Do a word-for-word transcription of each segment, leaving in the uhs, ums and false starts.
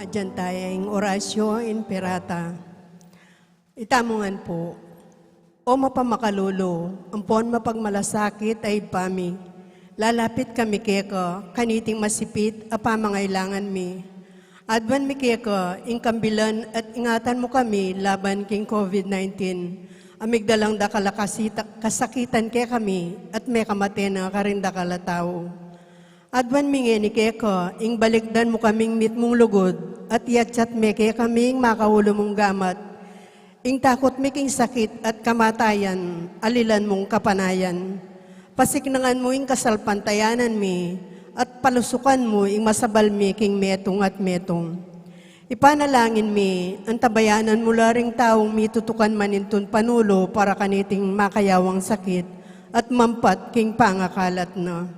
Adyang taya ing Oratio Imperata. Itamu ngan pu. O mapamakalulu, ampon mapagmalasakit a Ibpa mi, lalapit kami keka kaniting masipit a pamangailangan mi. Aduan mi keka ing kambilan at ingatan mu kami laban king COVID nineteen. Amigdalang dakal a kasita-, kasakitan kekami at mekamate na karing dakal a tau. Aduan mi ngeni keka ing balikdan mu kaming mitmung lugud at iyatsat me kekami ing makaulu mung gamat. Ing takut mi king sakit at kamatayan, alilan mung kapanayan. Pasiknangan mu ing kasalpantayanan mi at palusukan mu ing masabal mi king metung at metung. Ipanalangin mi, antabayanan mu la ring taung mitutukan manintun panulu para kaniting makayawang sakit at mampat king pangakalat na.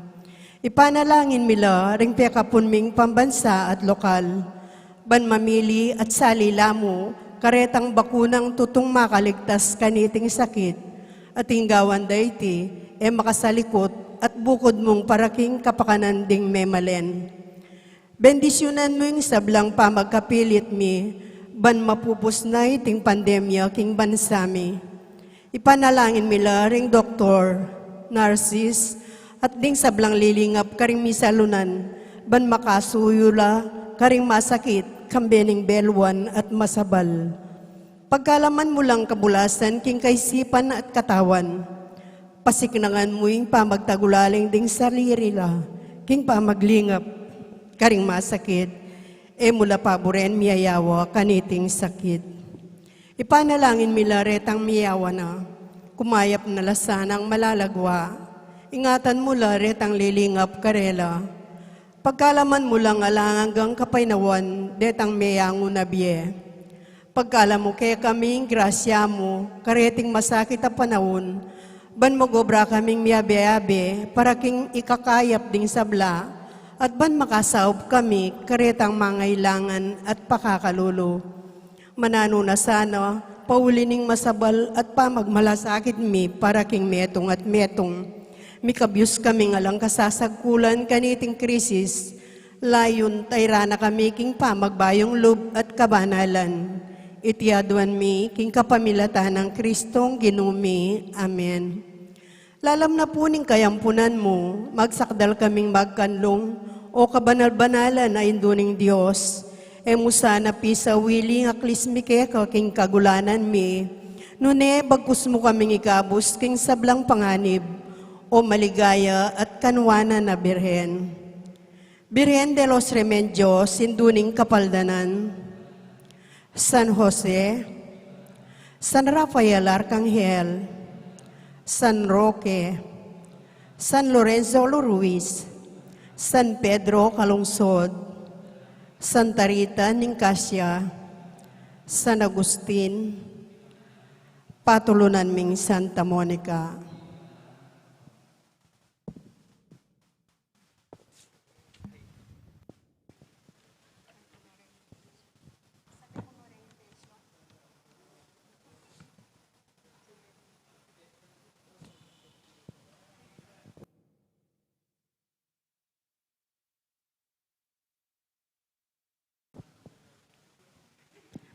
Ipanalangin mi la ring pekapun ming pambansa at lokal, ban mamili at sali la mu karetang bakunang tutung makaligtas kaniting sakit, at ing gawan da iti, e makasalikut at bukud mung para king kapakanan ding memalen. Bendisyunan mu ing sablang pamagkapilit mi, ban mapupus na iting pandemya king bansa mi. Ipanalangin mi la ring doktor, nurses, at ding sablang lilingap karing misalunan, ban makasuyu la karing masakit, kambe ning beluan at masabal. Pagkalaman mu lang kabulasan king kaisipan at katawan. Pasiknangan mu ing pamagtagulaling ding sarili la king pamaglingap karing masakit, e mu la paburen miyayawa kaniting sakit. Ipanalangin mi la retang miyawa na, kumayap na la sanang malalagwa. Ingatan mu la retang lilingap karela. Pagkalaman mu lang alang anggang kapaynawan detang meyangu na bie. Pagkalam mu kekami ing grasya mu kareting masakit a panaun, ban mag-obra kaming miyabe-abe para king ikakayap ding sabla, at ban makasaup kami karetang mangailangan at pakakalulu. Mananu na sana, pauli ning masabal at pamagmalasakit mi para king metung at metung. Mikabyus kaming alang kasasagkulan kaniting krisis, layun tayran na kami king pamagbayung lub at kabanalan. Iti aduan mi king kapamilatan nang Kristong Ginu mi. Amen. Lalam na pu ning kayampunan mu, magsakdal kaming magkanlung, O kabanal-banalan a Indu ning Dios. E mu sana pisawili ing aklis mi keka king kagulanan mi, nune bagkus mu kaming ikabus king sablang panganib, O maligaya at kanuanan a Birhen. Birhen de los Remedios, Indu ning Kapaldanan, San Jose, San Rafael Arcangel, San Roque, San Lorenzo Lurwis, San Pedro Calungsod, Santa Rita Nicasia, San Agustin, patulunan ming Santa Monica.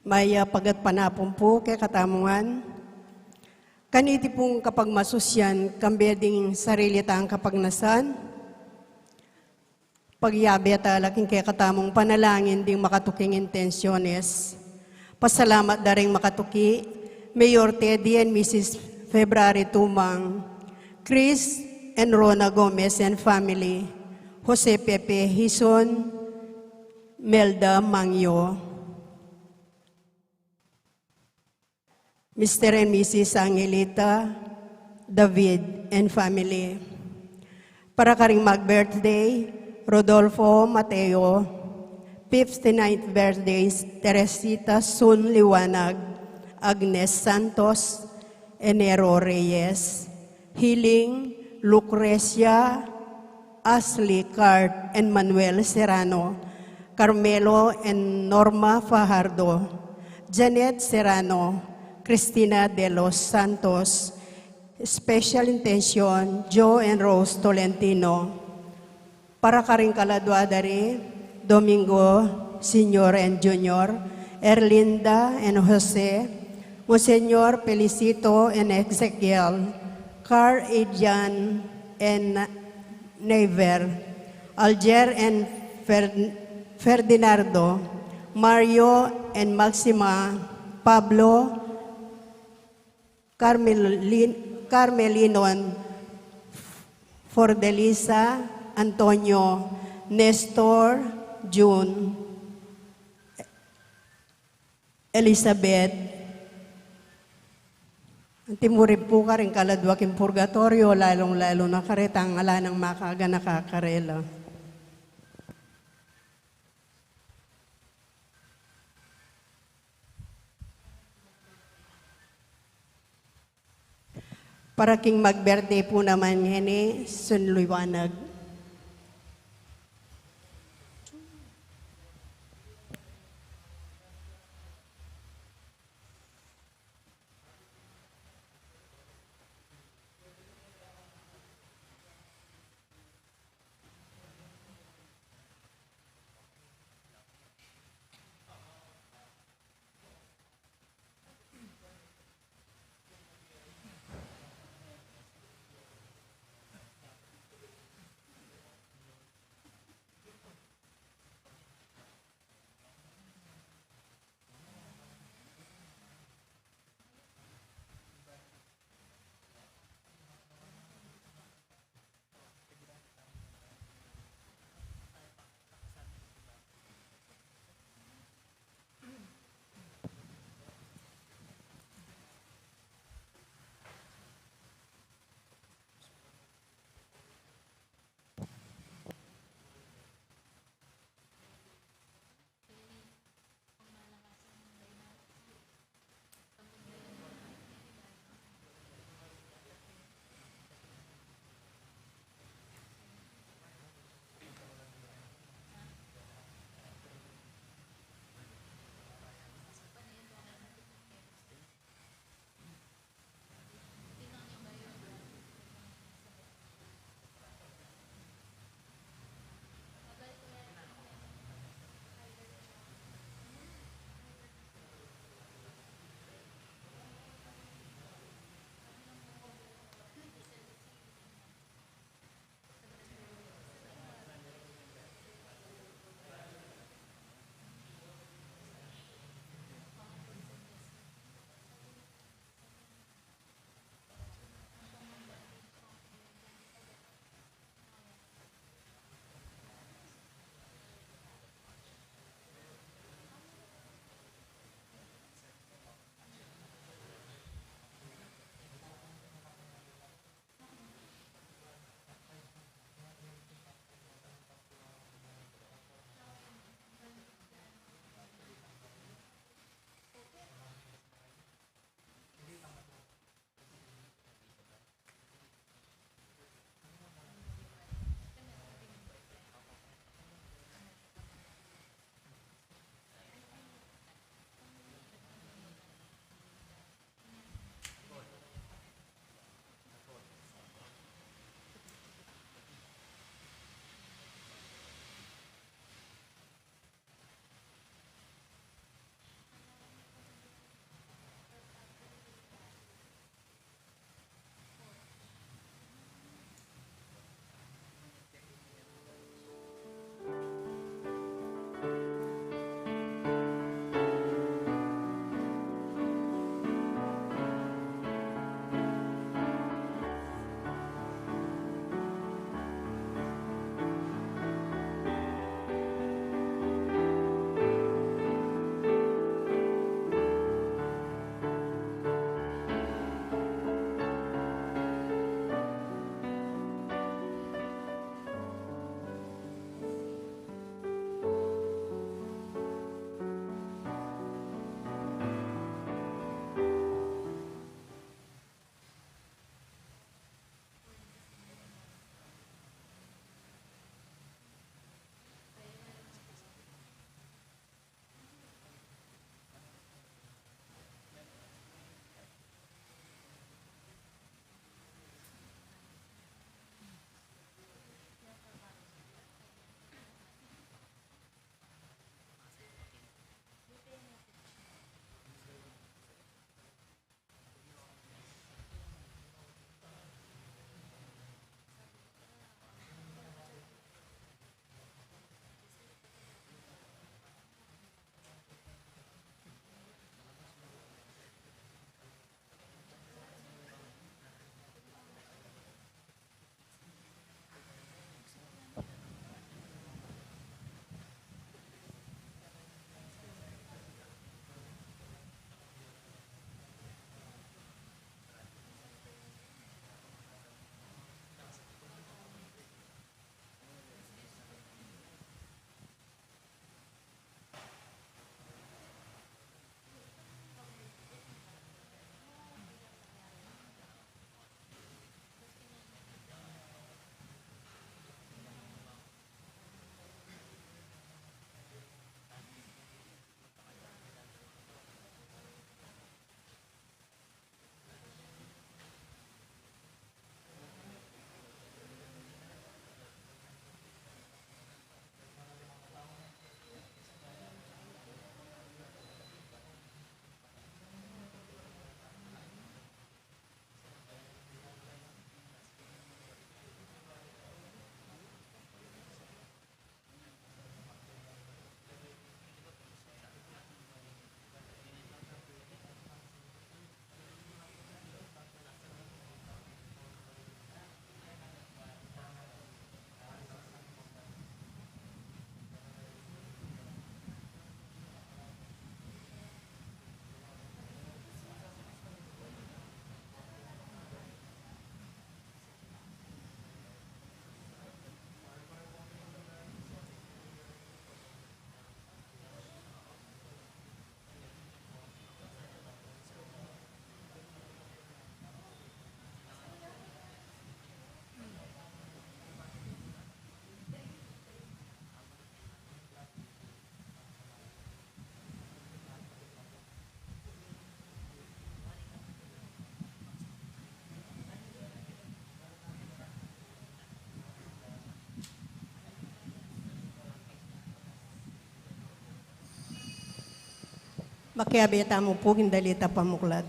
Mayap a gatpanapun pu kekatamu ngan. Kaniti pung kapagmasusyan, kambe ding sarili tang kapagnasan, pagyabe ta la king kekatamung panalangin ding makatuking intensyones. Pasalamat da ring makatuki, Mayor Teddy and Missus February Tumang, Chris and Rona Gomez and family, Jose Pepe Hison, Melda Mangyo, Mister and Missus Angelita, David and family. Para karing mag-birthday, Rodolfo Mateo, fifty-ninth birthday, Teresita Sun Liwanag, Agnes Santos, Enero Reyes, Healing, Lucrecia, Ashley Cart and Manuel Serrano, Carmelo and Norma Fajardo, Janet Serrano, Cristina de los Santos, special intention, Joe and Rose Tolentino. Para karing kaladua da ri, Domingo Senior and Junior, Erlinda and Jose, Monsignor Felicito and Ezekiel, Carl, Adrian and Never, Alger and Fer-, Ferdinando, Mario and Maxima, Pablo, Carmelin-, Carmelinon, Fordelisa, Antonio, Nestor, June, Elizabeth. Anti mu rin pu karing kaladwa king purgatoryo, lalung-lalu na karetang ala nang makaganaka karela. Para king mag-birthday pu naman ngeni, Sun Liwanag. Pakiabe tamu pu king dalit a pamuklat.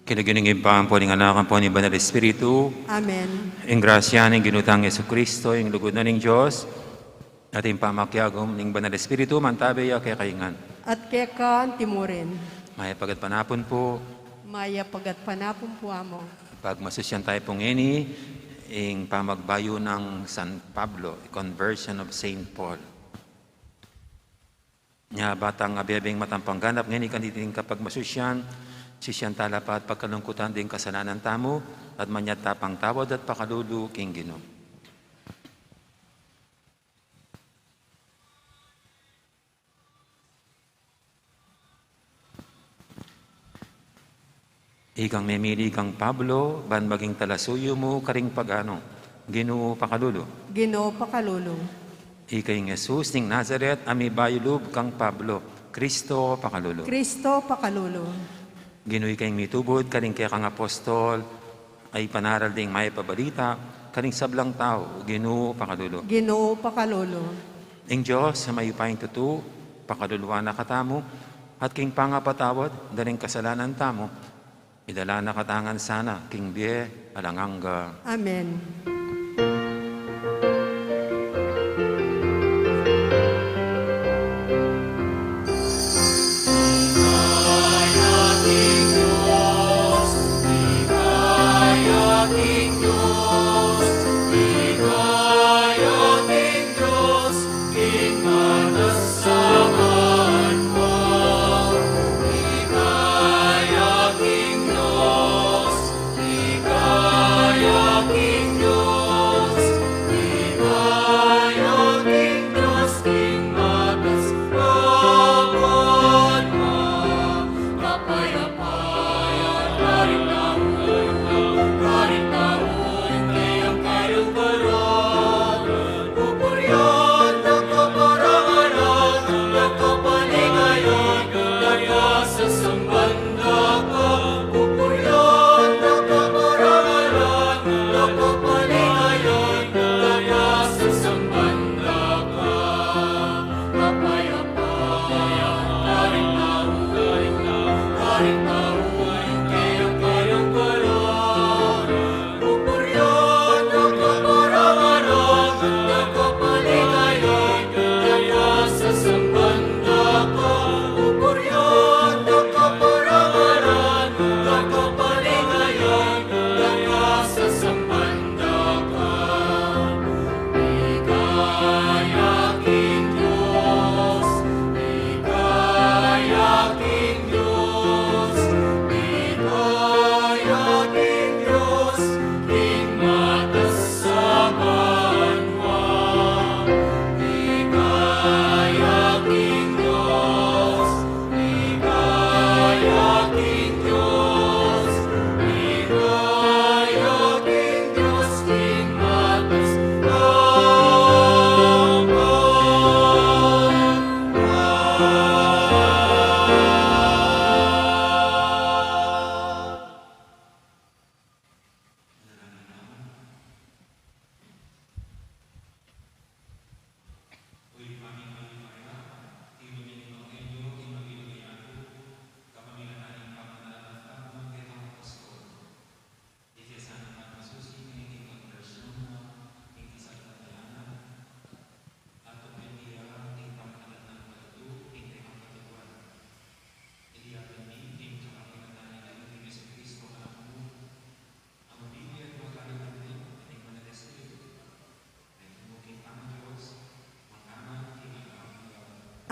King lagyu ning Ibpa, ampo ning Anak, ampo ning Banal Espiritu. Amen. Ing grasya ning Ginu tang Jesucristo, ing lugud na ning Dios, at ing pamakiagum ning Banal Espiritu, mantabe ya kekayu ngan. At keka anti murin. Mayap a gatpanapun pu. Mayap a gatpanapun pu, Among. Pagmasusyan tamu pu ngeni ing pamagbayu nang San Pablo, conversion of Saint Paul. Nya, batang abebeng matampang ganap ngeni kaniting kapagmasusyan, sisian tala pa at pagkalungkutan ding kasalanan tamu, at manyad ta pang tawad at pakalulu king Ginu. Ikang memili kang Pablo, ban maging talasuyu mu karing pagano. Ginu, pakalulu. Ginu, pakalulu. Ika ing Jesus ning Nazaret, a mibayu lub kang Pablo. Kristo, pakalulu. Kristo, pakalulu. Ginu, ika ing mitubud karing kekang apostol, a ipanaral ding mayap a balita karing sablang tau. Ginu, pakalulu. Ginu, pakalulu. Ing Dios a mayupayang tutu, pakaluluan na katamu, at king pangapatawad da ring kasalanan tamu, idala na katamu ngan sana king bie alang angga. Amen.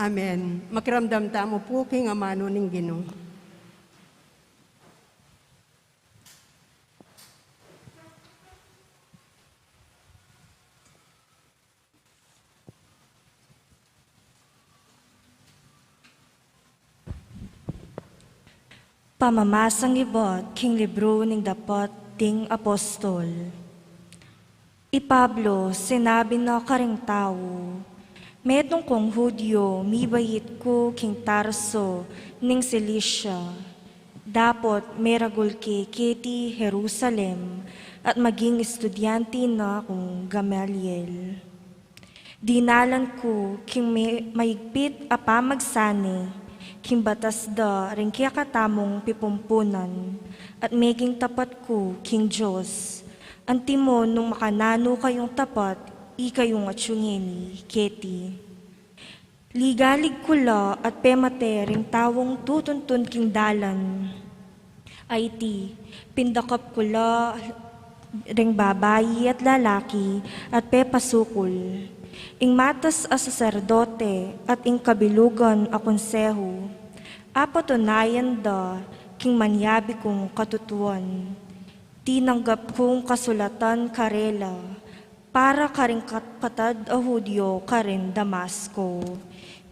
Amen. Makiramdam tamu pu king amanu ning Ginu. Pamamasang ibat king libru ning Dapat ding Apostol. I Pablo sinabi na karing tau, "Metung kung Judio mibait ku king Tarso ning Cilicia. Dapot meragul ke keti Jerusalem at maging estudyante na kung Gamaliel. Dinalan ku king me-, maigpit a pamagsane king batas da ring kekatamung pipumpunan, at meging tapat ku king Dios. Antimo nung makananu kayung tapat, ikayung atyu ngeni keti. Ligalig ku la at pemate ring taung tutuntun king dalan. Aiti, pindakap ku la ring babai at lalaki at pepasukul. Ing matas a saserdote at ing kabilugan a konsehu, apatunayan da king manyabi kung katutuan. Tinanggap kung kasulatan karela para karing kapatad a Judio karin Damasco.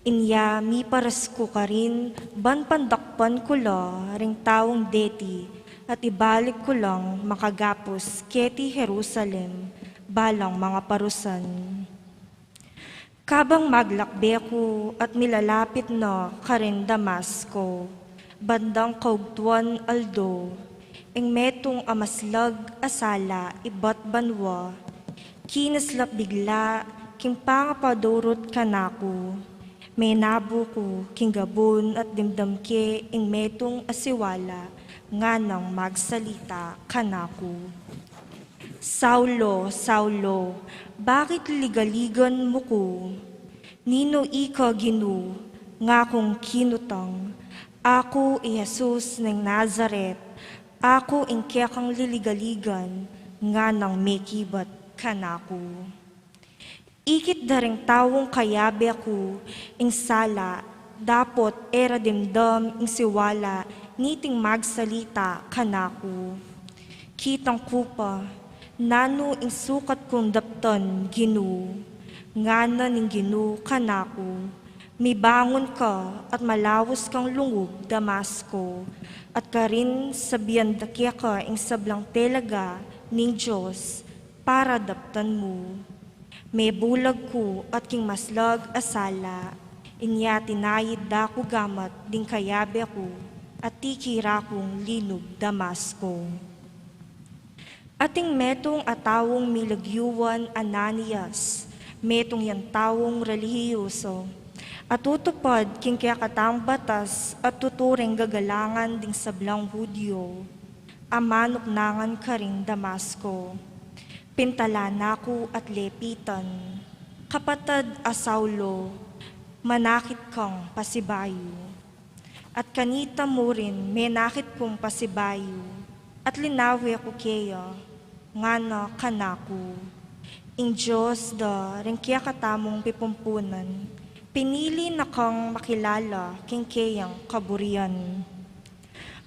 Inya miparas ku karin ban pandakpan ku la ring taung deti at ibalik ku lang makagapus keti Jerusalem balang mangaparusan." Kabang maglakbe ku at milalapit na karin Damasco, bandang kaugtuan aldo, ing metung a maslag a sala ibat banua, kinislap bigla king pangapadurut kanaku. Menabu ku king gabun at dimdam ke ing metung a siwala, nganang magsalita kanaku, "Saulo, Saulo, bakit liligaligan mu ku?" "Ninu ika, Ginu?" ngakung kinutang. "Aku i Jesus ning Nazaret, aku ing kekang liligaligan," nganang mekibat kanaku. Ikit da ring taung kayabe ku ing sala, dapot e ra dimdam ing siwala niting magsalita kanaku. Kitang ku pa, nanu ing sukat kung daptan, Ginu? Ngana ning Ginu kanaku, "Mibangun ka at malaus kang lungub Damasco, at karin sabian da keka ing sablang telaga ning Dios para daptan mu." Mebulag ku at king maslag a sala, inya tinayid da ku gamat ding kayabe ku at tikira kung linub Damasco. Ating metung a taung milagyuan Ananias, metung yang taung relihiyoso, a tutupad king kekatang batas at tuturing gagalangan ding sablang Judio, a manuknangan karing Damasco. Pintalan na ku at lepitan, "Kapatad a Saulo, manakit kang pasibayu." At kanita mu rin menakit kung pasibayu, at linawe ku keya, ngana kanaku, "Ing Dios da ring kekatamung pipumpunan, pinili na kang makilala king keyang kaburian.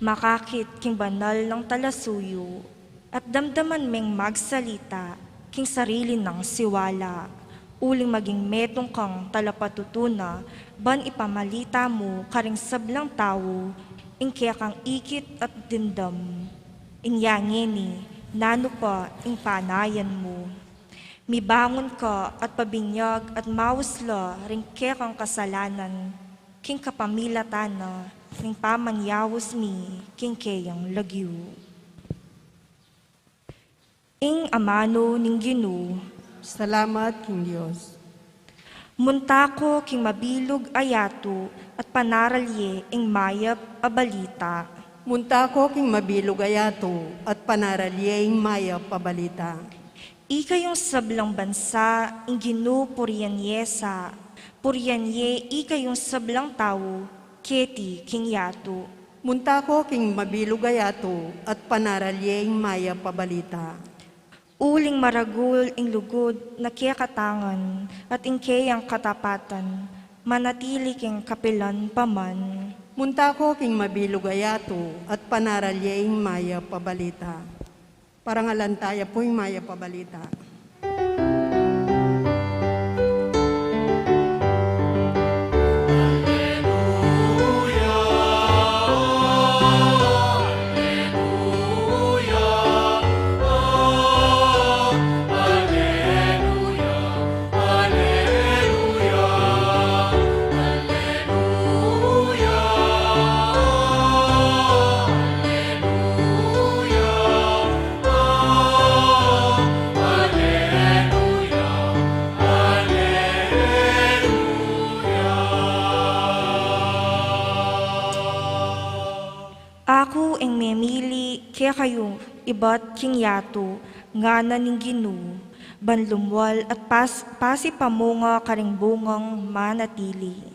Makakit king banal nang talasuyu, at damdaman meng magsalita king sarili nang siwala, uling maging metung kang talapatutu na, ban ipamalita mu karing sablang tau ing kekang ikit at dimdam. Inya ngeni, nanu pa ing panayan mu? Mibangun ka at pabinyag at maus la ring kekang kasalanan, king kapamilatan na ning pamanyaus mi king keyang lagyu." Ing amanu ning Ginu. Salamat king Dios. Munta ko king mabilug a yatu at panaral ye ing mayap a balita. Munta ko king mabilug a yatu at panaral ye ing mayap a balita. Ikayung sablang bansa, ing Ginu purian ye sa, purian ye ikayung sablang tau keti king yatu. Munta ko king mabilug a yatu at panaral ye ing mayap a balita. Uling maragul ing lugud na kekatangan at ing keyang katapatan, manatili king kapilan pa man. Munta ku king mabilug a yatu at panaral ye ing mayap a balita. Parangalan taya pu ing mayap a balita. Aku ing memili kekayu ibat king yatu, ngana ning Ginu, ban lumwal at pas-, pasipamunga karing bungang manatili.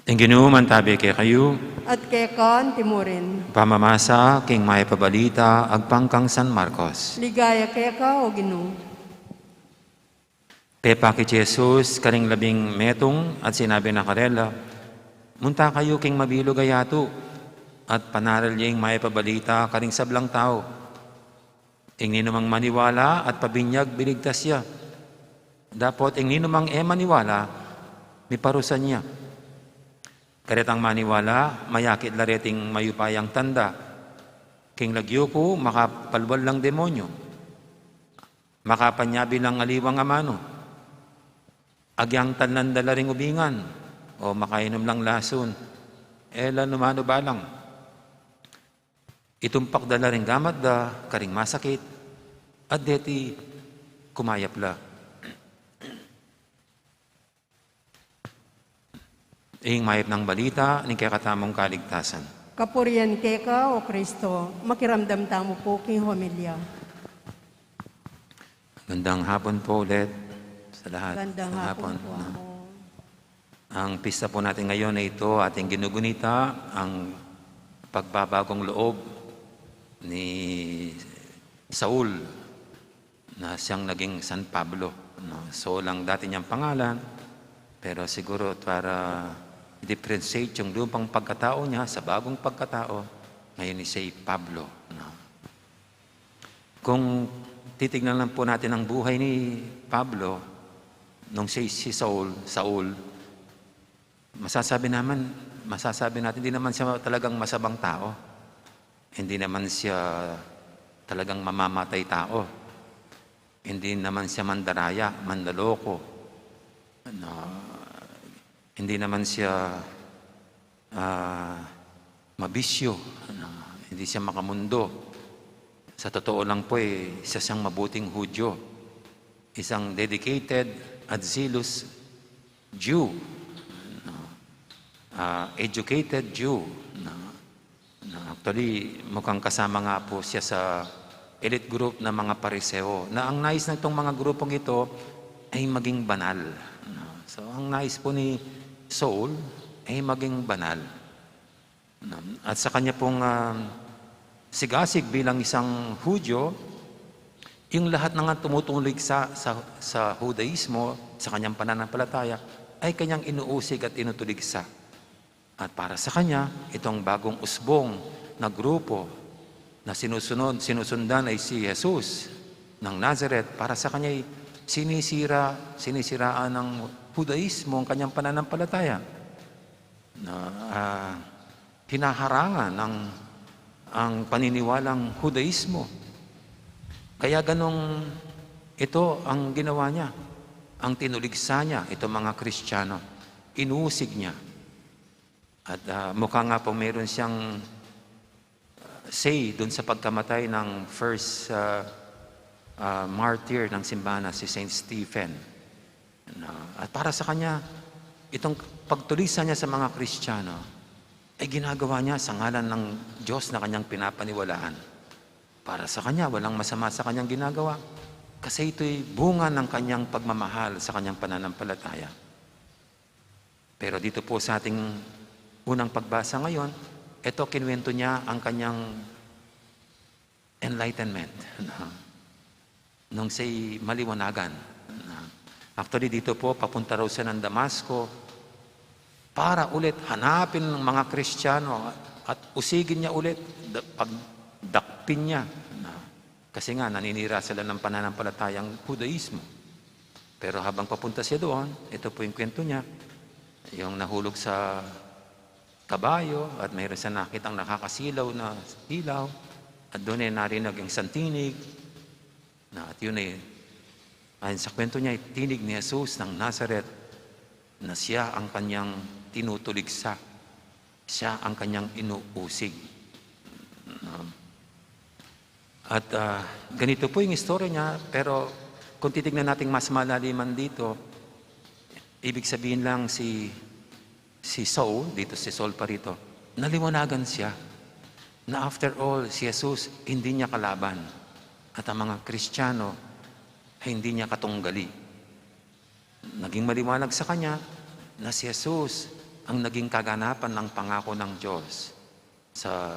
Ing Ginu mantabi kekayu. At keka anti mu rin. Pamamasa king Mayap a Balita agpang kang San Marcos. Ligaya keka, O Ginu. Pepakit i Jesus karing labing metung at sinabi na karela, "Munta kayu king mabilug a yatu at panaral ye ing Mayap a Balita karing sablang tau. Ing ninumang maniwala at pabinyag, biligtas ya. Dapot ing ninumang e maniwala, miparusan ya. Karetang maniwala, mayakit la reting mayupayang tanda. King lagyu ku, makapalwal lang demonyu. Makapanyabi lang aliwang amanu. Agyang talnan da la ring ubingan, o makainum lang lasun. E la numanu balang. Itumpak da la ring gamat da karing masakit, at deti kumayap la." Ing Mayap nang Balita ning kekatamung kaligtasan. Kapurian keka, O Kristo. Makiramdam tamu pu king homilya. Magandang hapon po ulit sa lahat. Magandang hapon po, Amo. Ang pista po natin ngayon ay ito, ating ginugunita, ang pagbabagong loob ni Saul na siyang naging San Pablo, no? Saul ang dati niyang pangalan, pero siguro para i-differentiate yung lumang pagkatao niya sa bagong pagkatao, ngayon ni Saint Pablo, no? Kung titignan lang po natin ang buhay ni Pablo, nung si, si Saul, Saul, masasabi naman, masasabi natin, hindi naman siya talagang masamang tao. Hindi naman siya talagang mamamatay tao. Hindi naman siya mandaraya, manloloko. Ano, hindi naman siya, ah, mabisyo. Ano, hindi siya makamundo. Sa totoo lang po, eh, isa siyang mabuting Hudyo. Isang dedicated at zealous Jew, no? Ah, educated Jew, no? No, actually, mukhang kasama nga po siya sa elite group ng mga Pariseo, na ang nais nitong mga grupong ito ay maging banal, no? So, ang nais po ni Saul ay maging banal. At sa kanya pong, ah, sigasig bilang isang Hudyo, yung lahat ng tumutulig sa, sa, sa Hudaismo, sa kanyang pananampalataya, ay kanyang inuusig at inutuligsa. At para sa kanya, itong bagong usbong na grupo na sinusunod, sinusundan ay si Jesus ng Nazareth. Para sa kanya, ay sinisira, sinisiraan ng Hudaismo ang kanyang pananampalataya. Na, ah, hinaharangan ang, ang paniniwalang Hudaismo. Kaya ganong ito ang ginawa niya. Ang tinuligsa niya, itong mga Kristiyano, inusig niya. At, ah, mukha nga po meron siyang, ah, say dun sa pagkamatay ng first, ah, ah, martyr ng simbahan na si Saint Stephen. Na, at para sa kanya, itong pagtulisan niya sa mga Kristiyano ay ginagawa niya sa ngalan ng Diyos na kanyang pinapaniwalaan. Para sa kanya, walang masama sa kanyang ginagawa kasi ito'y bunga ng kanyang pagmamahal sa kanyang pananampalataya. Pero dito po sa ating unang pagbasa ngayon, eto, kinuwento niya ang kanyang enlightenment, no? Nung siya'y maliwanagan, no? Actually, dito po, papunta raw siya ng Damasco para ulit hanapin ng mga Kristiyano at usigin niya ulit, da-, pagdakpin niya, no? Kasi nga, naninira sila ng pananampalatayang Hudaismo. Pero habang papunta siya doon, ito po yung kwento niya, yung nahulog sa kabayo at mayroon siya nakitang nakakasilaw na ilaw at doon ay narinig ang isang tinig na, at yun ay, ayon sa kwento niya, ay tinig ni Jesus ng Nazareth na siya ang kanyang tinutuligsa, siya ang kanyang inuusig. Um, at, ah, ganito po yung istorya niya, pero kung titignan natin mas malaliman dito, ibig sabihin lang si, si Saul, dito si Saul pa rito, naliwanagan siya na after all, si Jesus hindi niya kalaban at ang mga Kristiyano ay hindi niya katunggali. Naging maliwanag sa kanya na si Jesus ang naging kaganapan ng pangako ng Diyos sa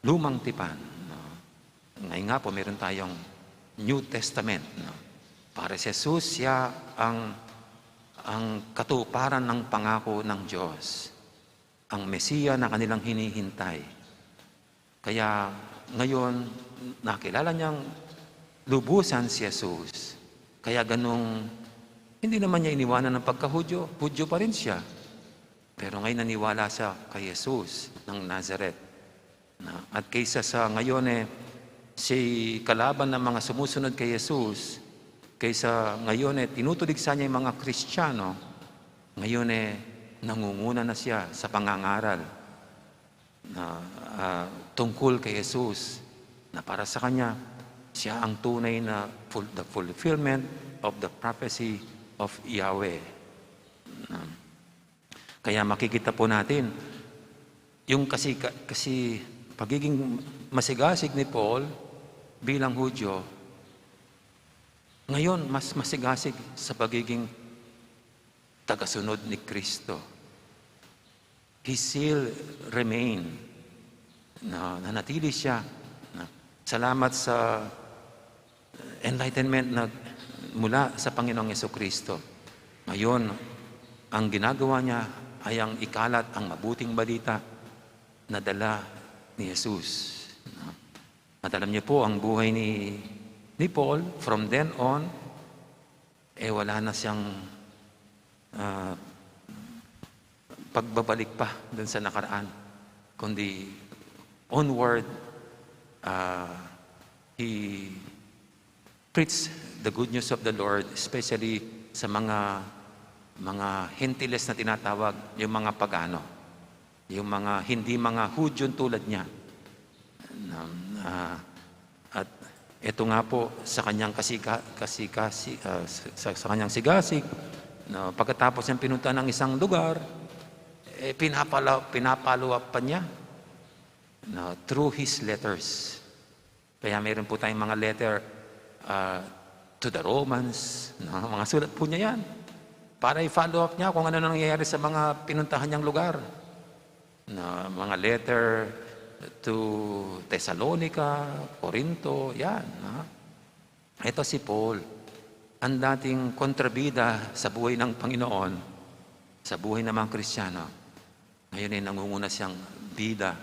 Lumang Tipan, no? Ngayon nga po, meron tayong New Testament, no? Para si Jesus, siya ang, ang katuparan ng pangako ng Diyos, ang Mesiya na kanilang hinihintay. Kaya ngayon, nakilala niyang lubusan si Jesus. Kaya ganung, hindi naman niya iniwanan ang pagka-Hudyo. Hudyo pa rin siya. Pero ngayon naniwala siya kay Jesus ng Nazareth. Na, at kaysa sa ngayon, eh, si kalaban ng mga sumusunod kay Jesus, kaysa ngayon, eh, tinutuligsa niya yung mga Kristiyano, ngayon, eh, nangunguna na siya sa pangangaral na, ah, tungkol kay Jesus, na para sa kanya, siya ang tunay na ful-, the fulfillment of the prophecy of Yahweh. Na, kaya makikita po natin, yung kasi, kasi pagiging masigasig ni Paul bilang Hudyo, ngayon mas masigasig sa pagiging tagasunod ni Kristo. He still remain. Na, nanatili siya. Na, salamat sa enlightenment na mula sa Panginoong Yesu Kristo. Ngayon, ang ginagawa niya ay ang ikalat ang mabuting balita na dala ni Jesus. At alam niyo po, ang buhay ni, ni Paul, from then on, eh, wala na siyang, ah, pagbabalik pa dun sa nakaraan, kundi onward, ah, he preach the good news of the Lord, especially sa mga, mga Gentiles na tinatawag, yung mga pagano, yung mga hindi mga Hudyo tulad niya. Na, ah, at eto nga po, sa kanyang kasika-, kasika-, si-, ah, sa, sa, sa kanyang sigasig, no, pagkatapos niyang pinunta ng isang lugar, eh, pinapala-, pinapalo-up pa niya, no, through his letters. Kaya meron po tayong mga letter, ah, to the Romans, no? Mga sulat po niya yan. Para i-follow up niya kung ano nangyayari sa mga pinuntahan niyang lugar. Na mga letter to Thessalonica, Corinto, yan, no? Ito si Paul, ang dating kontrabida sa buhay ng Panginoon, sa buhay ng mga Kristiyano, ngayon ay nangunguna siyang bida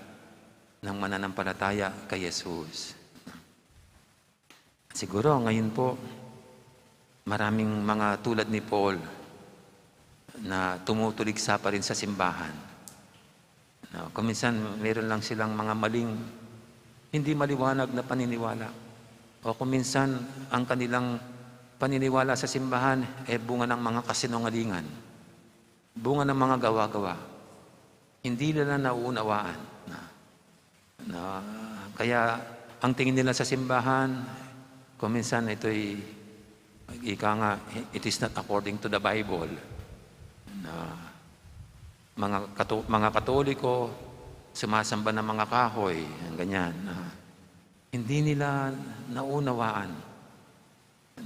ng mananampalataya kay Jesus. Siguro ngayon po, maraming mga tulad ni Paul na tumutuligsa pa rin sa simbahan. No, kung minsan meron lang silang mga maling, hindi maliwanag na paniniwala. O kung minsan ang kanilang paniniwala sa simbahan, eh, bunga ng mga kasinungalingan. Bunga ng mga gawa-gawa. Hindi nila nauunawaan. Na, na, kaya ang tingin nila sa simbahan, kung minsan ito'y, ika nga, it is not according to the Bible. Na, mga, Kato-, mga Katoliko, sumasamba ng mga kahoy, ang ganyan. Na, hindi nila naunawaan.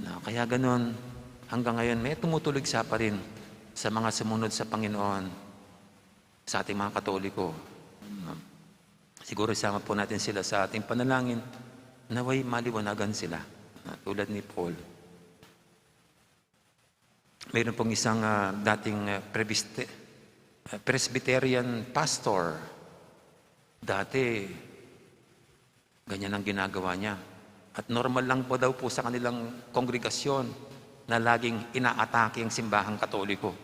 Na, kaya ganun, hanggang ngayon, may tumutuligsa pa rin sa mga sumunod sa Panginoon, sa ating mga Katoliko. Na, siguro isama po natin sila sa ating panalangin, naway maliwanagan sila, na, tulad ni Paul. Mayroon pong isang, ah, dating, ah, prebiste-, ah, Presbyterian pastor. Dati, ganyan ang ginagawa niya. At normal lang po daw po sa kanilang kongregasyon na laging inaatake ang simbahang Katoliko.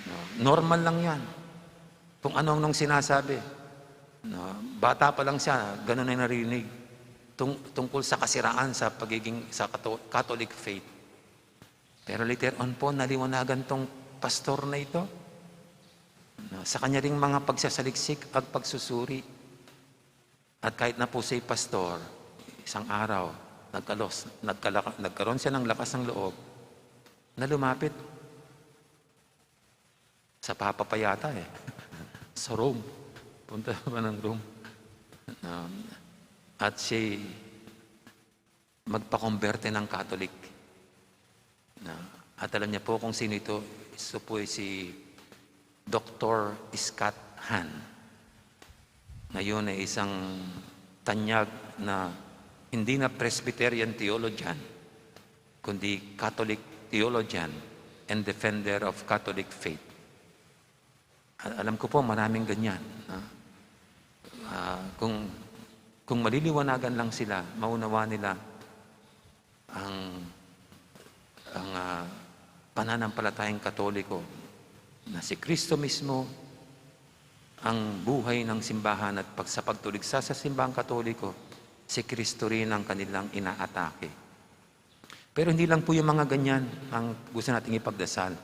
No? Normal lang yan. Kung ano-anong sinasabi. No? Bata pa lang siya, ganun ang narinig. Tung-, tungkol sa kasiraan sa pagiging, sa Kato-, Catholic faith. Pero later on po, naliwanagan tong pastor na ito. No? Sa kanya ring mga pagsasaliksik at pagsusuri. At kahit na po siya'y pastor, isang araw, nagkalos-, nagkalaka-, nagkaroon siya ng lakas ng loob na lumapit sa Papa pa yata eh. Sa Rome. Punta pa ng Rome. Um, at siya'y magpakomberte ng Catholic. Na, at alam niya po kung sino ito. Ito po ay si Doktor Scott Hahn. Ngayon ay isang tanyag na hindi na Presbyterian theologian, kundi Catholic theologian and defender of Catholic faith. A-, alam ko po, maraming ganyan, no? Ah, kung, kung maliliwanagan lang sila, maunawa nila ang, ang, ah, pananampalatayang Katoliko, na si Kristo mismo ang buhay ng simbahan, at pag-, sa pagtuligsa sa simbahang Katoliko, si Kristo rin ang kanilang inaatake. Pero hindi lang po yung mga ganyan ang gusto nating ipagdasal.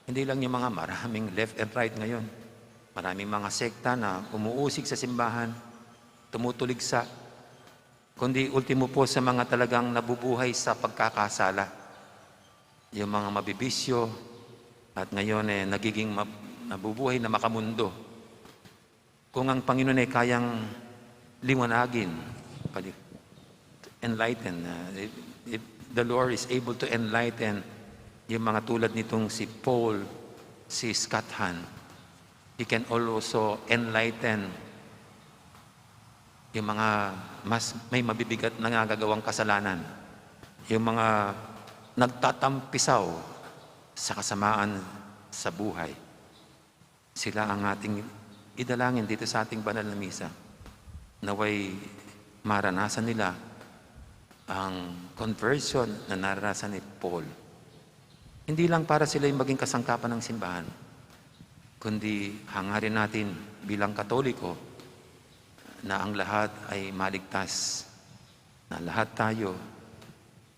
Hindi lang yung mga maraming left and right ngayon. Maraming mga sekta na umuusig sa simbahan, tumutuligsa, kundi ultimo po sa mga talagang nabubuhay sa pagkakasala. Yung mga mabibisyo, at ngayon, eh, nagiging mab-, nabubuhay na makamundo. Kung ang Panginoon ay kayang liwanagin, pali-, enlighten, uh, if, if the Lord is able to enlighten yung mga tulad nitong si Paul, si Scott Hahn, He can also enlighten yung mga mas may mabibigat na nagagawang kasalanan, yung mga nagtatampisaw sa kasamaan sa buhay. Sila ang ating idalangin dito sa ating banal na misa. Naway maranasan nila ang conversion na naranasan ni Paul. Hindi lang para sila yung maging kasangkapan ng simbahan, kundi hangarin natin bilang Katoliko na ang lahat ay maligtas, na lahat tayo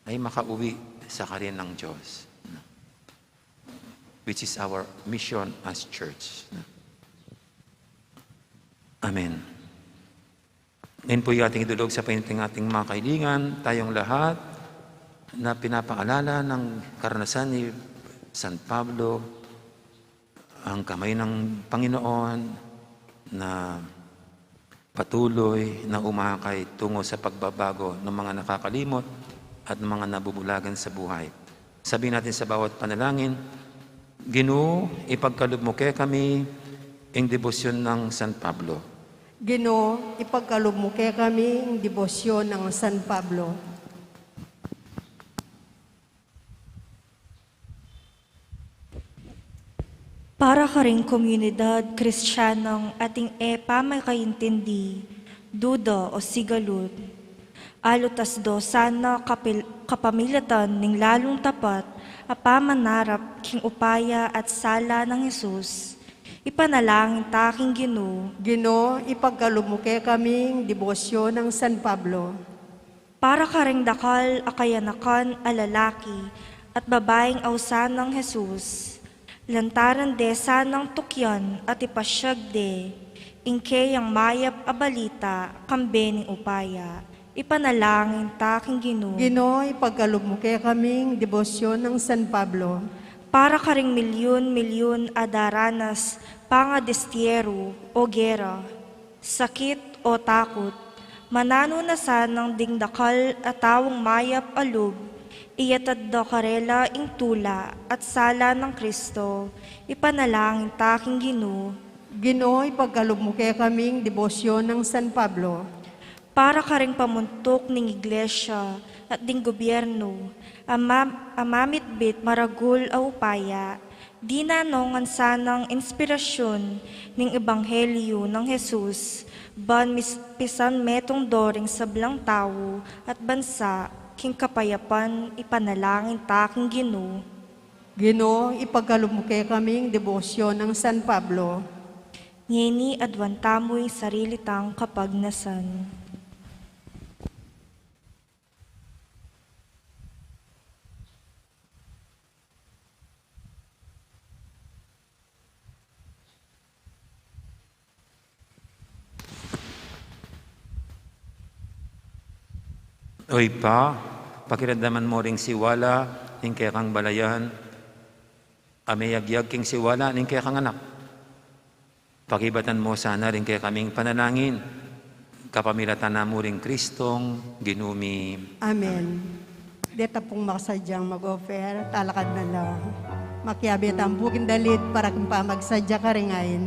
ay makauwi sa kaharian ng Diyos, which is our mission as church. Amen. Ngayon po, ating idulog sa painting ating mga kaibigan, tayong lahat na pinapaalala ng karanasan ni San Pablo, ang kamay ng Panginoon na patuloy na umakay tungo sa pagbabago ng mga nakakalimot at mga nabubulagan sa buhay. Sabihin natin sa bawat panalangin, "Ginu, ipagkalub mo kekami ing debosyon ng San Pablo." Ginu, ipagkalub mo kekami ing debosyon ng San Pablo. Para karing komunidad Kristiyanong ating e pamakaintindi, duda o sigalud, alutas do sana kapil-, kapamilatan ning lalung tapat a pamanarap king upaya at sala nang Jesus, ipanalangin ta king Ginu. Ginu, ipagkalub mo kekami ing debosyon ng San Pablo. Para karing dakal a kayanakan a lalaki at babaing ausan nang Jesus, Lantaran de sanang tukyan at ipasiag de ing keyang mayap a balita kambe ning upaya. Ipanalangin ta king Ginu. Ginu, ipagkalub mu kekaming debosyon nang San Pablo. Para karing milyun-milyun a daranas pangadistiyero o gera, sakit o takut, mananu na sanang ding dakal a taung mayap a lub, iyatad da karela ing tula at sala nang Kristo, ipanalangin ta king Ginu. Ginu, ipagkalub mu kekaming debosyon nang San Pablo. Para karing pamuntuk ning Iglesia at ding gobyerno, a ma-, a mamitbit maragul a upaya, dinan no ngan sanang inspirasyon ning Ebanghelyo nang Jesus, ban mis-, pisan metung do ring sablang tau at bansa king kapayapan, ipanalangin ta king Ginu. Ginu, ipagkalub mu kekaming debosyon nang San Pablo. Ngeni aduan tamu ing sarili tang kapagnasan. O Ibpa, pakiramdaman mu ring siwala ning kekang balayan, a meyagyag king siwala ning kekang Anak. Pakibatan mu sana ring kekaming panalangin, kapamilatan na mu ring Kristong Ginu mi. Amen. Deta pung makasadyang mag-offer, talakad na la. Makiabe tamu king dalit para king pamagsadya karing ain.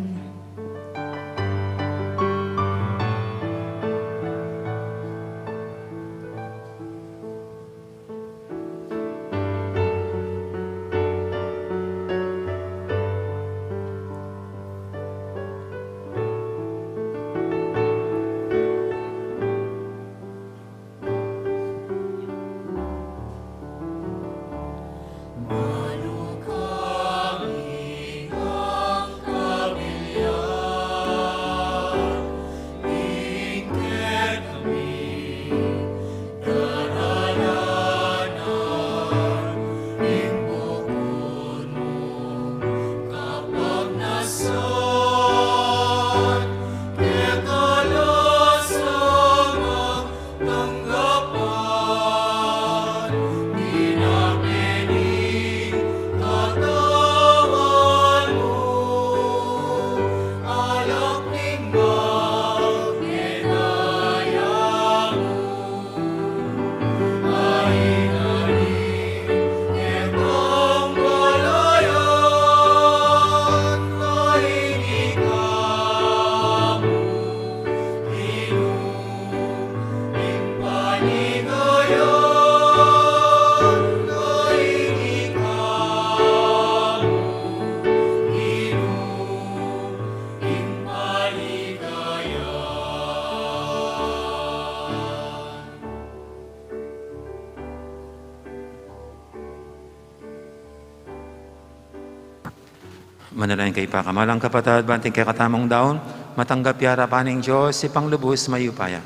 Manalangin kayu pakamalan kung kapatad, ban iting kekatamung daun matanggap ya arapan ning Dios, Ibpang lubus mayupaya.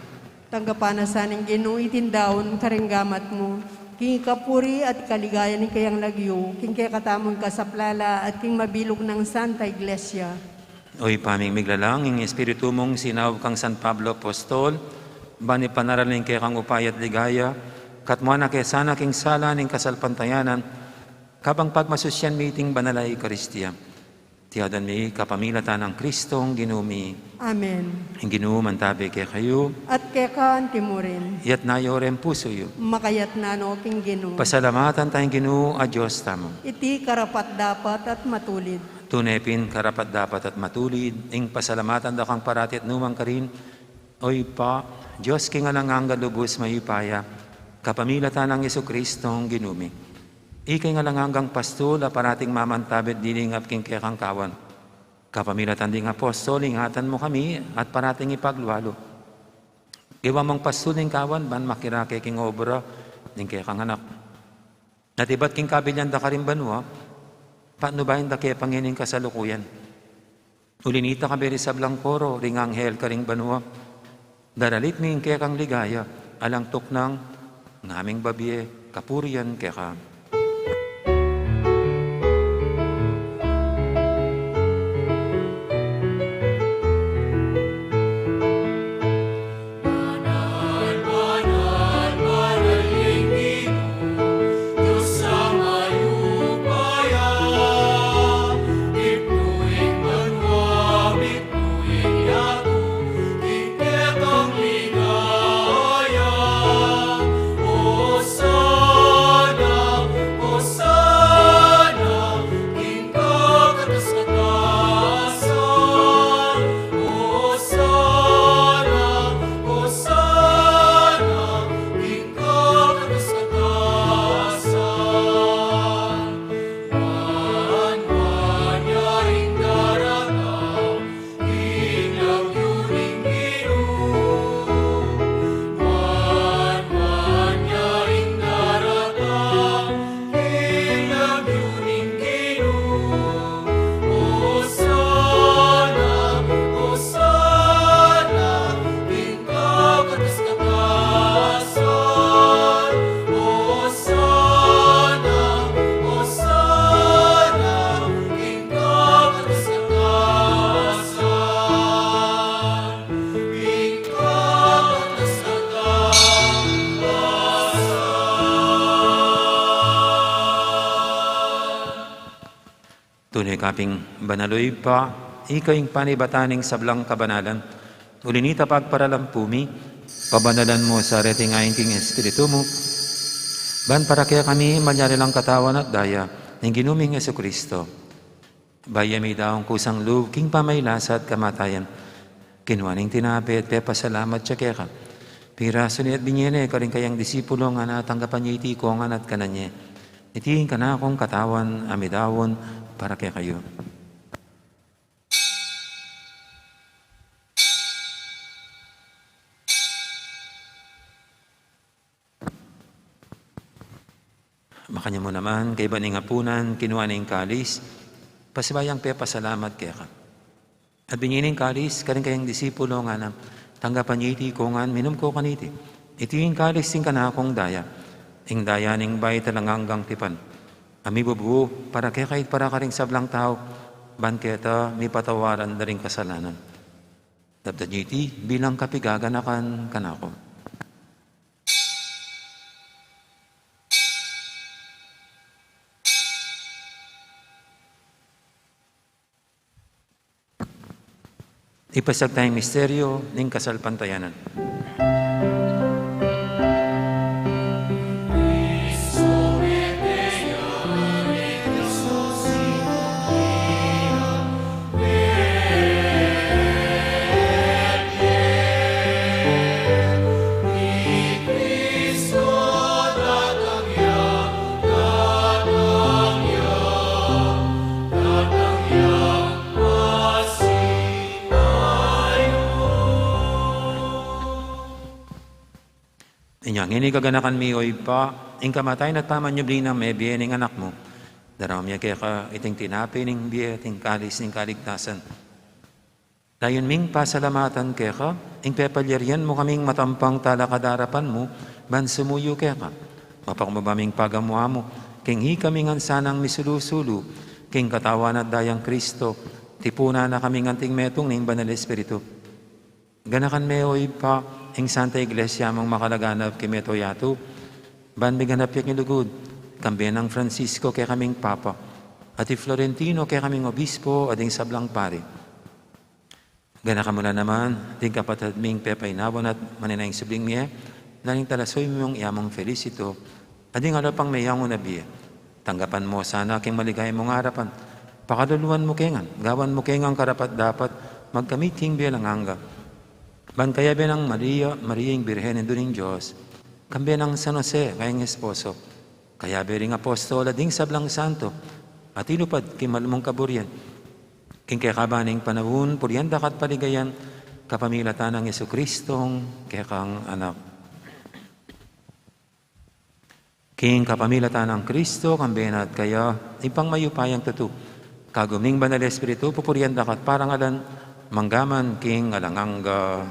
Tanggapan na sa ning Ginu iting daun karing gamat mu, king ikapuri at ikaligaya ning kayang lagyu, king kekatamung kasaplalan at king mabilug nang Santa Iglesia. O Ibpa ming miglalang, ing Espiritu mung sinaub kang San Pablo Apostol, ban ipanaral ning kekang upaya at ligaya, katmuan na ke sana king sala ning kasalpantayanan, kabang pagmasusyan mi iting banal a Eukaristia. Iti aduan mi kapamilatan nang Kristong Ginu mi. Amen. Ing Ginu mantabe kekayu. At keka antimurin. Iyatas yu ring pusu yu. Makayatas no king Ginu. Pasalamatan taya ing Ginu a Dios tamu. Iti karapat-dapat at matulid. Tune pin karapat-dapat at matulid, ing pasalamatan da kang parati at nukarin man karin, O Ibpa, Dios king alang angga lubus mayupaya, kapamilatan nang Jesucristong Ginu mi. Ika ing alang anggang pastul a parating mamantabe at lilingap king kekang kawan. Kapamilatan ding apostol, ingatan mu kami at parating ipaglualu. Iwa mung pastul ning kawan, ban makirake king obra ning kekang anak. At ibat king kabilian da karing banua, patnubayan da ke pa ngeni king kasalukuyan. Uli nita, kayabe ring sablang koro ring anghel karing banua, daralit mi ing kekang ligaya, alang tuknang ngaming babie kapurian keka. Kapin banal, o Ibpa, ika ing panibatan ning sablang kabanalan. Uli na nita, pagparalampu mi, pabanalan mu sa reting ain king Espiritu mu, ban para kekami malyari lang katawan at daya ning Ginu ming Jesucristo. Bayu ya midaun kusang lub king pamagkasakit at kamatayan, kinua ne ing tinape at pepasalamat ya keka. Pirasu ne at binie ne karing kayang disipulo, ngana, tanggapan ye iti kongan at kanan ye. Iti ing kanakung katawan a midaun para kekayu. Makanyan mu naman, kaybat ning apunan, kinua ne ing kalis, pasibayu yang pepasalamat keka. At binie ne ing kalis karing kayang disipulo, ngana, tanggapan ye iti kongan, minum ko kaniti. Iti ing kalis ning kanakung daya, ing daya ning bayu at alang anggang tipan, a mibubu para kekayu at para karing sablang tau, ban keta mipatawaran da ring kasalanan. Daptan ye iti bilang kapaganakan kanaku. Ipasiag taya ing misteryu ning kasalpantayanan. Inya ngeni, kaganakan mi, o Ibpa, ing kamatayan at pamanyubli nang mebie ning Anak mu, daraun mi keka iting tinape ning bie at ing kalis ning kaligtasan. Layun ming pasalamatan keka ing pepalyarian mu kaming matampang talakad king arapan mu, ban sumuyu keka. Mapakumbaba ming pagamu-amu king ikami ngan sanang misulu-sulu king katawan at dayang Kristo, tipunan na kaming anting metung ning Banal Espiritu. Ganakan me, o Ibpa, ing Santa Iglesia mung makalaganap king mabilug a yatu, ban miganap ya king lugud, kambe nang Francisco kekaming Papa, at i Florentino kekaming Obispo, at ding sablang pari. Ganakan mu la naman ding kapatad ming pepainawan at manenaya king subling mie, lalung talasuyu mung i Among Felicito, at ding aliwa pang meyangu na bie. Tanggapan mu sana king maligaya mung arapan. Pakaluluan mu ke ngan, gawan mu ke ngan karapat-dapat magkamit king bie alang angga. Ban kayabe nang Maria, Maria ing Birhen, Indu ning Dios, kambe nang San Jose, kayang esposo, kayabe ring apostol at ding sablang santo a tinupad king malugud a kaburian, king kekaban ning panaun, purian da ka at paligayan, kapamilatan nang Jesucristong kekang Anak. King kapamilatan nang Kristo, kambe na at kaya, Ibpang mayupayang tutu, kagum ning Banal Espiritu, pupurian da ka at parangalan, mangga man king alang angga.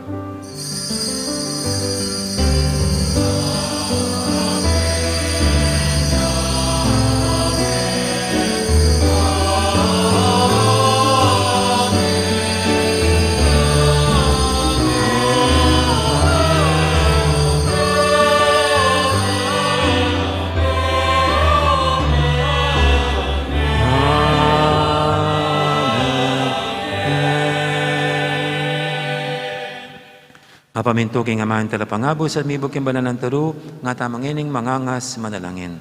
Apamintu king Ama ing Talapangabus at mibug king banal nang turu, ngatamu ngening mangangas manalangin.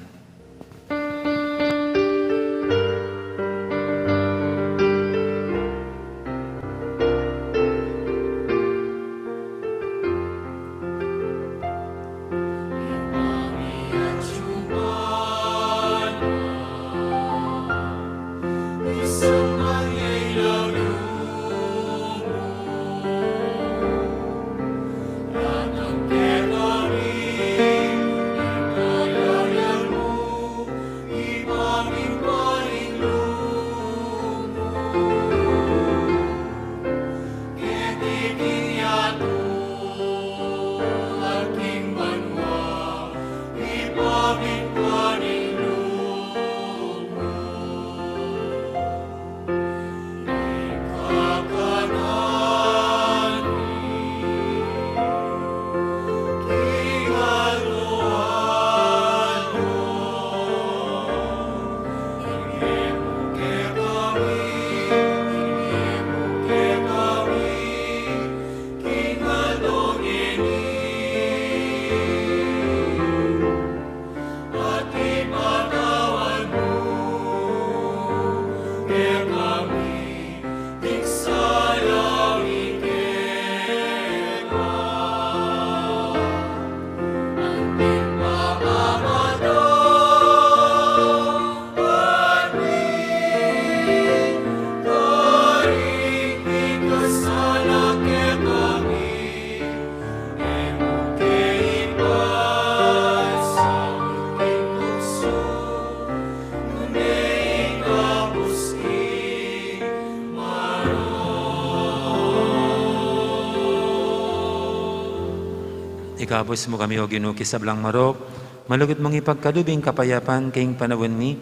Ikabus mu kami, O Ginu, king sablang marok, malugud mung ipagkalub ing kapayapan king panaun mi,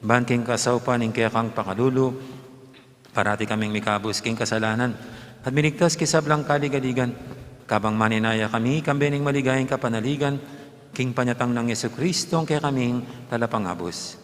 ban king kasaupan ning kekang pakalulu, parati kaming mikabus king kasalanan, at miligtas king sablang kaligaligan, kabang maninaya kami, kambe ning maligayang kapanaligan, king panyatang nang Jesucristo, ing kekaming Talapangabus.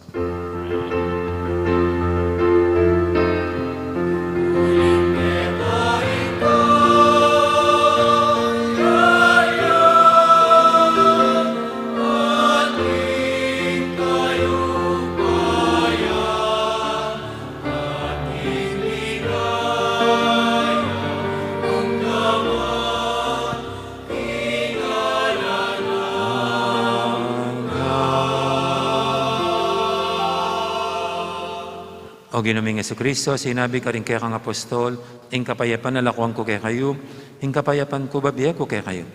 O Ginu ming Jesucristo, sinabi karing kekang apostol, ing kapayapan lakuan ku kekayu, ing kapayapan ku bibie ku kekayu.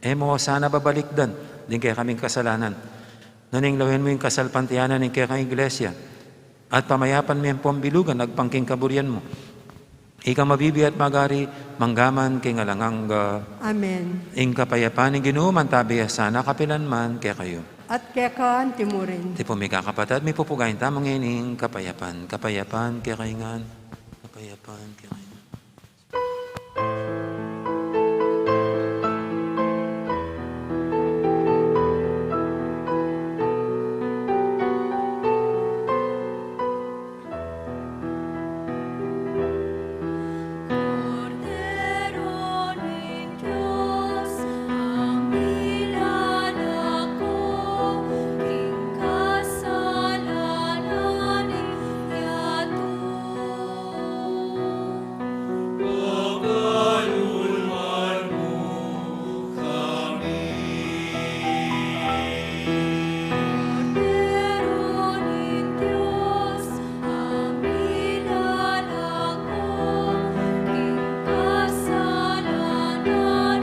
E mu sana babalikdan ding kekaming kasalanan, nune lawen mu ing kasalpantayanan ning kekang Iglesia, at pamayapan me ampong bilugan agpang king kaburian mu. Ika mabibie at magari, mangga man king alang angga. Amen. Ing kapayapan ning Ginu mantabi ya sana kapilan man kekayu. At keka anti murin. Tipun mi kakapatad, mipupugayan tamu ngening kapayapan. Kapayapan kekayu ngan. Kapayapan kekayu ngan. Kordero ning Dios, a milalako king kasalanan ning yatu. Pakalulwan mu kami. Kordero ning Dios, a milalako king kasalanan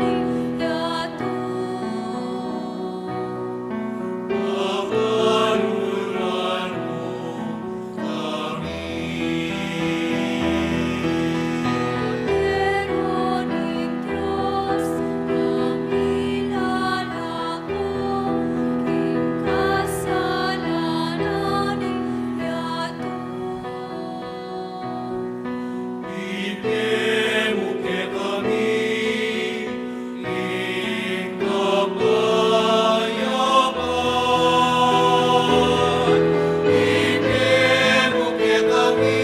ning yatu. Pakalulwan mu kami. Kordero ning Dios, a milalako king kasalanan ning yatu. Ibie mu kekami ing kapayapan. Ibie mu kekami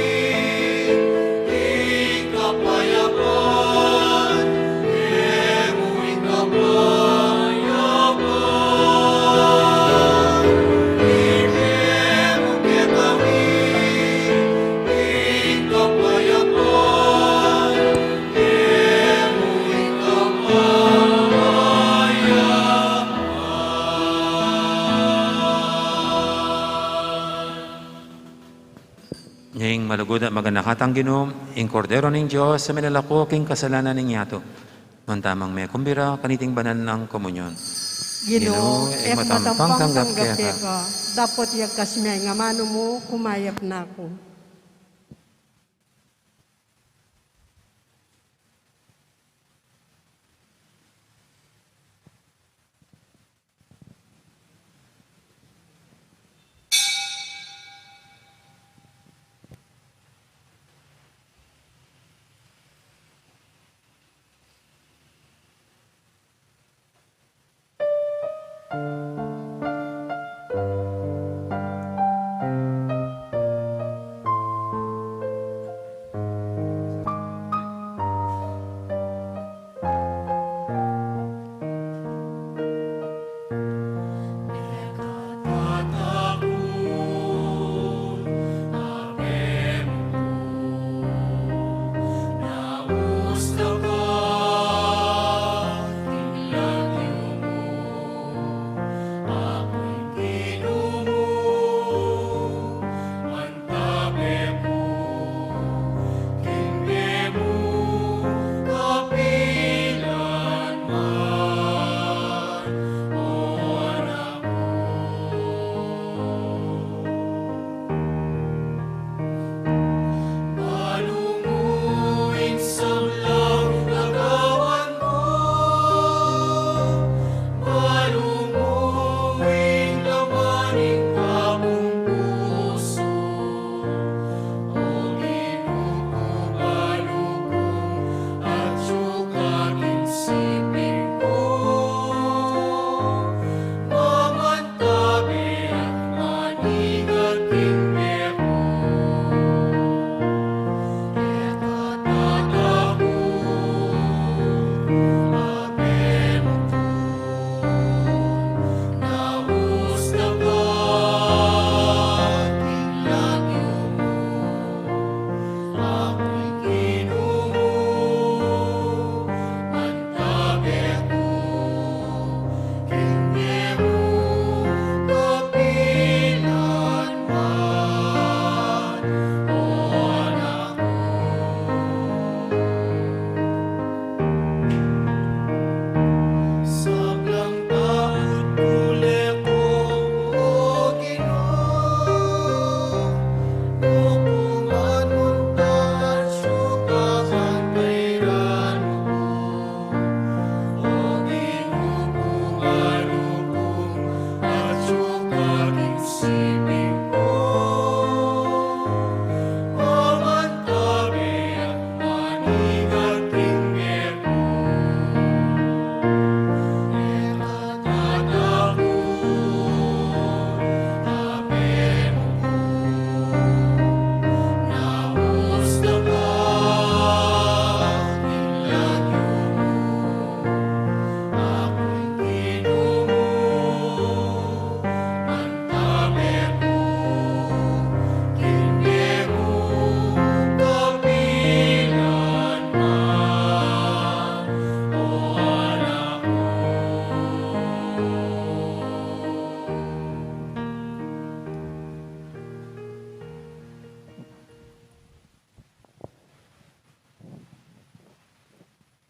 ing kapayapan. Ibie mu ing kapayapan. Ibie mu kekami ing kapayapan. Ning malugud at maganaka tang Ginu, ing Kordero ning Dios, a milalako king kasalanan ning yatu. Nuan tamung mekumbira kaniting banal nang komunyon. Ginu, e ku matampang tanggap keka, dapot iyagkas mu ing amanu mu, kumayap na ku.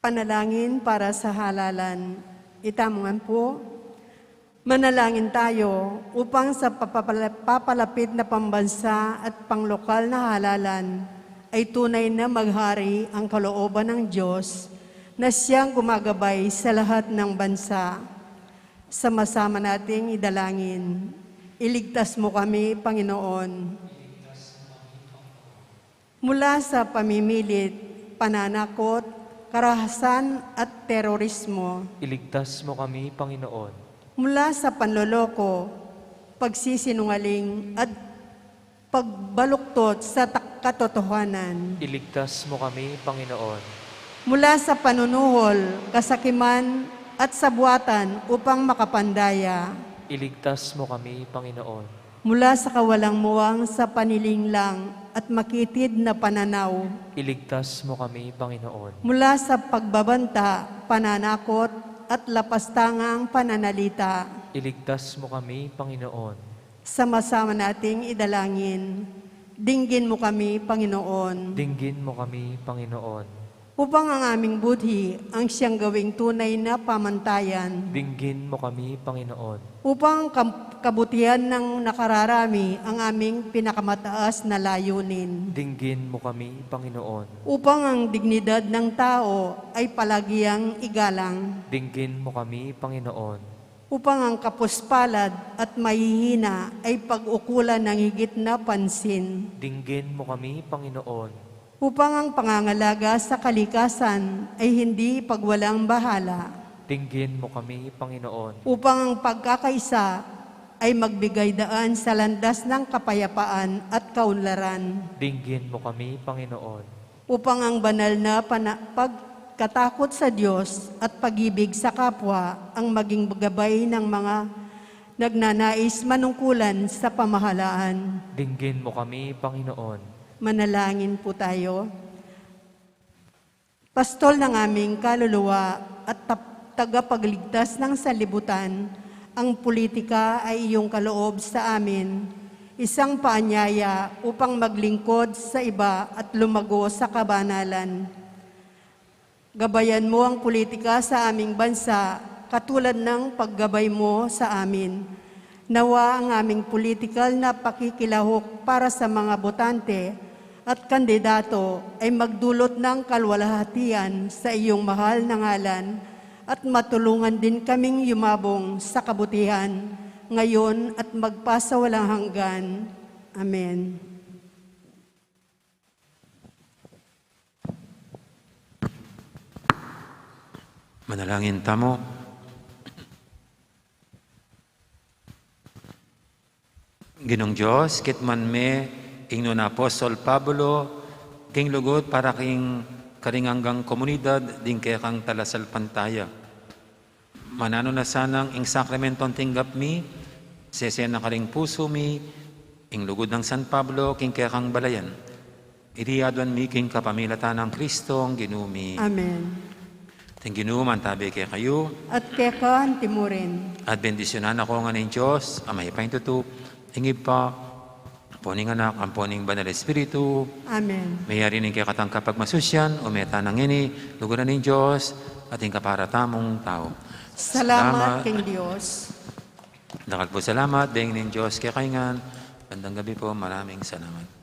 Panalangin para sa halalan. Itamu ngan pu, manalangin tayo upang sa papapala-, papalapit na pambansa at panglokal na halalan ay tunay na maghari ang kalooban ng Diyos na siyang gumagabay sa lahat ng bansa. Sama-sama nating idalangin. Iligtas mo kami, Panginoon. Mula sa pamimilit, pananakot, karahasan at terorismo. Iligtas mo kami, Panginoon. Mula sa panloloko, pagsisinungaling at pagbaluktot sa tak-, katotohanan. Iligtas mo kami, Panginoon. Mula sa panunuhol, kasakiman at sabuatan upang makapandaya. Iligtas mo kami, Panginoon. Mula sa kawalang muwang sa panilinglang at makitid na pananaw. Iligtas mo kami, Panginoon. Mula sa pagbabanta, pananakot, at lapastangang pananalita. Iligtas mo kami, Panginoon. Sama-sama nating idalangin. Dinggin mo kami, Panginoon. Dinggin mo kami, Panginoon. Upang ang aming budhi ang siyang gawing tunay na pamantayan. Dinggin mo kami, Panginoon. Upang ang kam-, kabutihan ng nakararami ang aming pinakamataas na layunin. Dinggin mo kami, Panginoon. Upang ang dignidad ng tao ay palagiang igalang. Dinggin mo kami, Panginoon. Upang ang kapuspalad at mahihina ay pag-ukulan ng higit na pansin. Dinggin mo kami, Panginoon. Upang ang pangangalaga sa kalikasan ay hindi pagwalang bahala. Dinggin mo kami, Panginoon. Upang ang pagkakaisa ay magbigay daan sa landas ng kapayapaan at kaunlaran. Dinggin mo kami, Panginoon. Upang ang banal na pana-, pagkatakot sa Diyos at pag-ibig sa kapwa ang maging gabay ng mga nagnanais manungkulan sa pamahalaan. Dinggin mo kami, Panginoon. Manalangin po tayo. Pastol ng aming kaluluwa at tap-, tagapagligtas ng sanlibutan, ang politika ay iyong kaloob sa amin, isang paanyaya upang maglingkod sa iba at lumago sa kabanalan. Gabayan mo ang politika sa aming bansa, katulad ng paggabay mo sa amin. Nawa ang aming politikal na pakikilahok para sa mga botante at kandidato ay magdulot ng kaluwalhatian sa iyong mahal na ngalan at matulungan din kaming yumabong sa kabutihan ngayon at magpasawalang hanggan. Amen. Manalangin tamu. Ginung Dios, kitman me ing nuna Apostol Pablo king lugud para king karing anggang komunidad ding kekang talasalpantaya. Mananu na sanang ing sakramentong tinggap mi, sese na karing pusu mi ing lugud nang San Pablo king kekang balayan. Iti aduan mi king kapamilatan nang Kristong Ginu mi. Amen. Ing Ginu mantabi kekayu. At keka antimurin. At bendisyunan na kayu ngan ning Dios a mayupayang tutu, ing Ibpa, ampo ning Anak, ampo ning Banal Espiritu. Amen. Mayari ning kekatang kapagmasusyan, ume tana ngeni, luguran ning Dios, at ing kapara tamung tau. Salamat king Dios. Dakal pu salamat, bengi ning Dios kekayu ngan. Gandang gabi po, maraming salamat.